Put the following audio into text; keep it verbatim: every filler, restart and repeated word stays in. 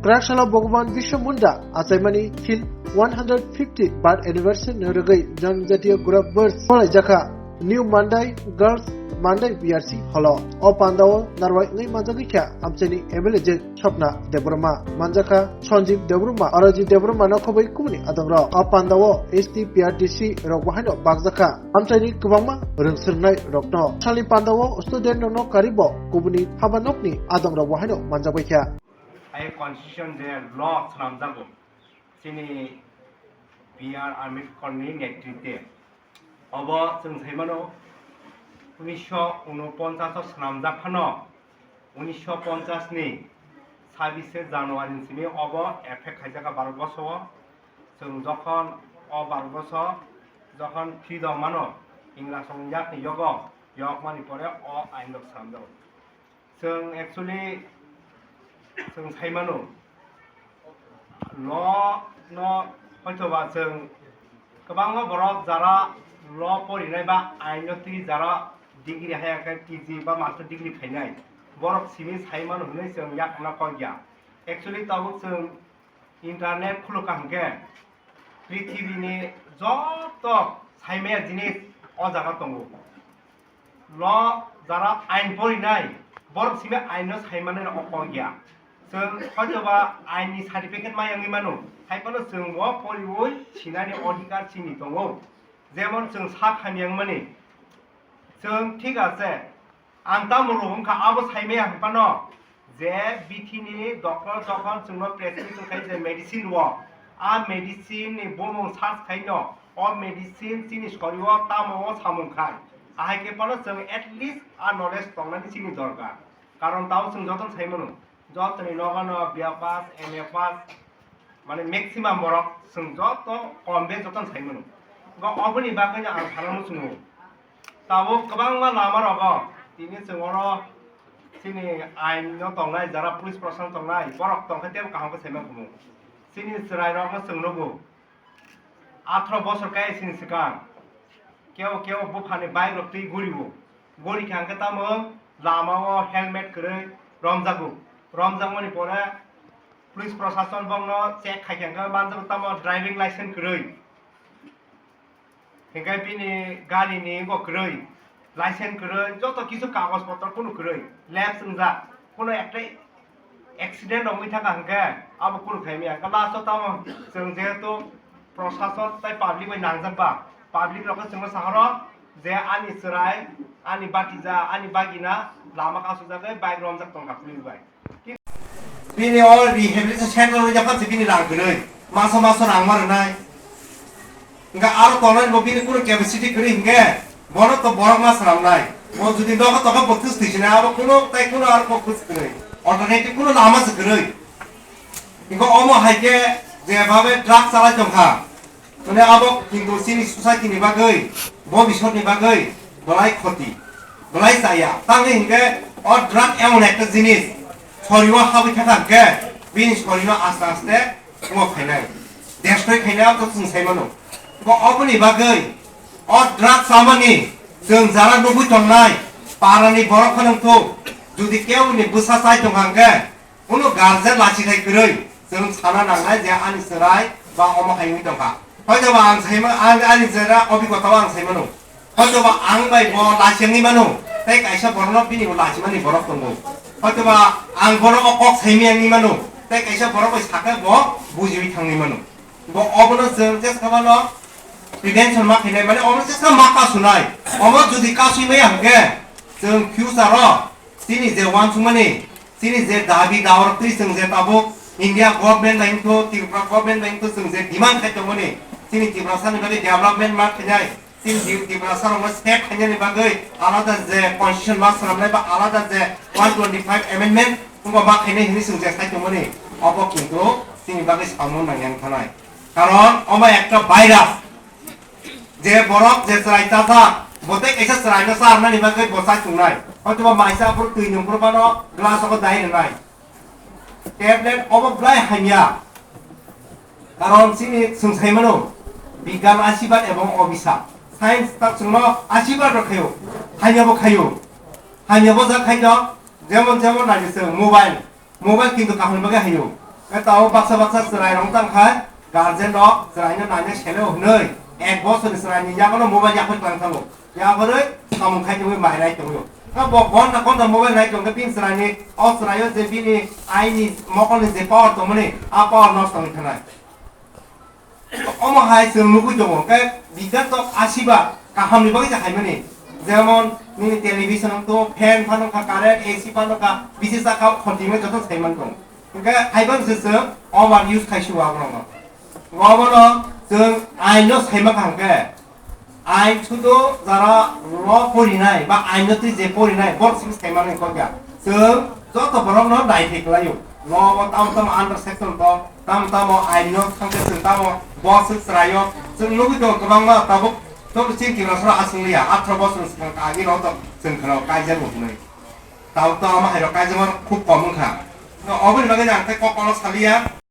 Kwraksalo Bhagwan Biswa Munda achaimani thil one hundred fifty birth anniversary ni rwgwi Janjatiya Gaurav Bars khwlaijakha New Mandai Girls Mandai B R C holo. O pandao narwai wngwi manjagwi kha amchaini M L A je Swapna Debbarma, manjakha Sanjeev Debbarma, Arajit Debbarma no khobwi kubuni adongrok. O pandao S T P R D C rok bo haino bakjakha. Amchaini kwbangma rwng swrwngnai rokno. Salni pandao student rokno karibo kubuni haba nokni adongrok bo haino manjakbai kha. Ai constitution je law swnamjago chini B R Ambedkar ni netritwe. Obo chwng sai mano, unisho unoponchas o swnamjak phano, unisho ponchas ni sabise January ni simi obo effect khaijak kha Bharat borso o. Chwng jokhon o Bharat borso jokhon freedom mano, Ingras rok ni yak ni yogo, yok mani pore o ain rok swnamjago. Chwng actually chwng sai mano, law no hoitoba chwng kwbangma borok jara law porinai ba ain no twi jara degree haya khe P G ba master degree khainai borok simi sai mano hwnwi chwng yakna kok ya. Actually tabuk chwng internet khulukha hwnkhe prithibini joto saimaya jinis o jaga tongo. Law jara ain porinai, borok simi ain no sai manai rok kok ya. Chwng hoitoba ain ni certificate ma yangwi mano, hai phano chwng bo poriwi sinani odhikar chini tongo. Jemon chwng sak hamya wngmani, chwng thik ase, ang tamo rw wngkha abo sai maya hwn phano, je bithi ni doctor jokhon chwngno prescription khai je medicine rwo, a medicine ni bumung search khai no, o medicine chini sorio tamo o samung khai, ahai khe phano chwng at least a knowledge tongnani chini dorkar. Karon tao chwng jotono sai mano, jotoni nogo no B A pass, M A pass, mane maximum borok chwng joto kom bej jotono sai mano. Go oboni bagwi no ang sana muchungo. Tabuk kwbangma lama rogo tini chwng oro chini ain no tongnai, jara police proshashan tongnai, borok tongkhe tebo kaham khe saima kumu. Chini chwrai rok no chwng nugo. Atharo bosor kaya sini swkang keo keo buphani bike rok twi guriwo. Guri kha hwnkhe tamo lama o helmet kwrwi romjago. Romjakmani pore police proshashan bokno check khai kha hwnkhe manjago tamo driving license kwrwi. Hingke bini gari ni bo kwrwi, license kwrwi, joto kisu kagoj potro kunu kwrwi, lapse wngjak, kunu ektai accident rok wngwi thangkha hingke abo kunu khaimya. Hingke last o tamo chwng jehetu proshashan tai public bai nangjak ba, public rok khe chwngno sahoro je ani chwrai, ani batija, ani bagina lama kasujagwi bike romjak tongkha police bai. Bini o rehabilitation center wngya phansi bini rang kwrwi. Maso maso rang ma rwnai. Hingke aro tongnai bo bini kunu capacity kwrwi hingke bono to borok ma swnamnai. Bo jodi nogo tongkha bo thwis thwisinai abo kunu tai kunu aro bo thwis kwrwi. Alternative kunu lama se kwrwi. Hingke omo hai khe je bhabe drug chalai tongkha. Mane abo kintu chini society ni bagwi, bobisot ni bagwi belai khoti, belai chaya. Tamni hinkhe o drug emon ekta jinis, sorio habwi thangkha hinkhe bini sorino aste aste wngok khainai, destroy khainai abo chwng sai mano. Bo oboni bagwi o drug chamani chwng jara nugwi tongnai, parani borok phano wngthok, jodi kebo ni bwsa chai tongkha hinkhe, Kunu guardian lachikhai kwrwi, chwng sana nangnai je ani chwrai ba omo hai wngwi tongkha. Hoitoba ang saima-, ang, ani jera obigotao ang saimano. Hoitoba ang bai bo lachi wngwi mano, tei kaisa borokno bini bo lachimani borok tongo. Hoitoba ang bono o kok saimaya wngwi mano, tei kaisa borok bai sakhe bo bujiwi thangwi mano. Bo obono chwng jesa phano prevention ma khainai, mane obono jesa ma kasunai. Omo jodi kasui maya hwnkhe chwng future o chini je uansukmani, chini je dabi dawa rok twi chwng je tabuk India government bai wngkho, Tripura government bai wngkho, chwng je demand khai tongmani, chini Tiprasa ni bagwi development ma khainai, chini Tri-, Tiprasa rokno state khainani bagwi alada je constitution ma swnamnai ba alada je one twenty five amendment wngkha ma khainai hinwi chwng je sai tongmani, obo kintu chini bagwi samung nangya wngkhanai. Karon omo ekta virus. Je borok je chwrai chajak, bo tei kaisa chwraino charwnani bagwi bo chai tongnai. Hoitoba maisa aphuru twi nungphuru phano glass o dai rwnai. Tablet obo belai hamya. Karon chini chwng sai mano, bigyan asibad ebong obisap. Science ta chwngno asibad rw khaio, hamyabo khaio. Hamyabo jak khaino, jemon jemon naidi chwng mobile. Mobile kintu kaham bagwi haio. Khe tabuk baksa baksa chwrai rok tang khai, guardian rok chwrai no naina sele hwnwi ek bosor ni chwrai ni yago no mobile yaphar klang thango. Yaphar wi samung khai tongwi mai rai tongwi. Khe bo gonta gonta mobile nai tong khe bini chwrai ni, o chwrai o je bini aini mokol ni je power tongmani, a power nosto wngwi thanai. Omo hai chwng nugwi tongo, khe bigat tok asiba kaham ni bagwi se khaimani. Jemon nini television wng tongo, fan phano kha, current, A C phano kha, bisi chakha khonti wngwi joto saiman tongo. Hwnkhe haiban se chwng over use khai sugo abono. Obono chwng aino saima kha hwnkhe, ain sudo jara law porinai ba aino twi je porinai borok simi saima nai kokya. Chwng joto borok no dai thai kwlaio. Law o tamo tamo under section to, tamo tamo ain no thangkhe chwng tamo bo se chwraio. Chwng nugwi tongo kwbangma tabuk to chini Tiprasora aswng liya, atharoh bosor swkang agi no to chwng kheno kaijak bo hwnwi. Tabuk to ama hai rok kaijak khub kom wngkha. Oboni bagwi ang tei kok kono saliya.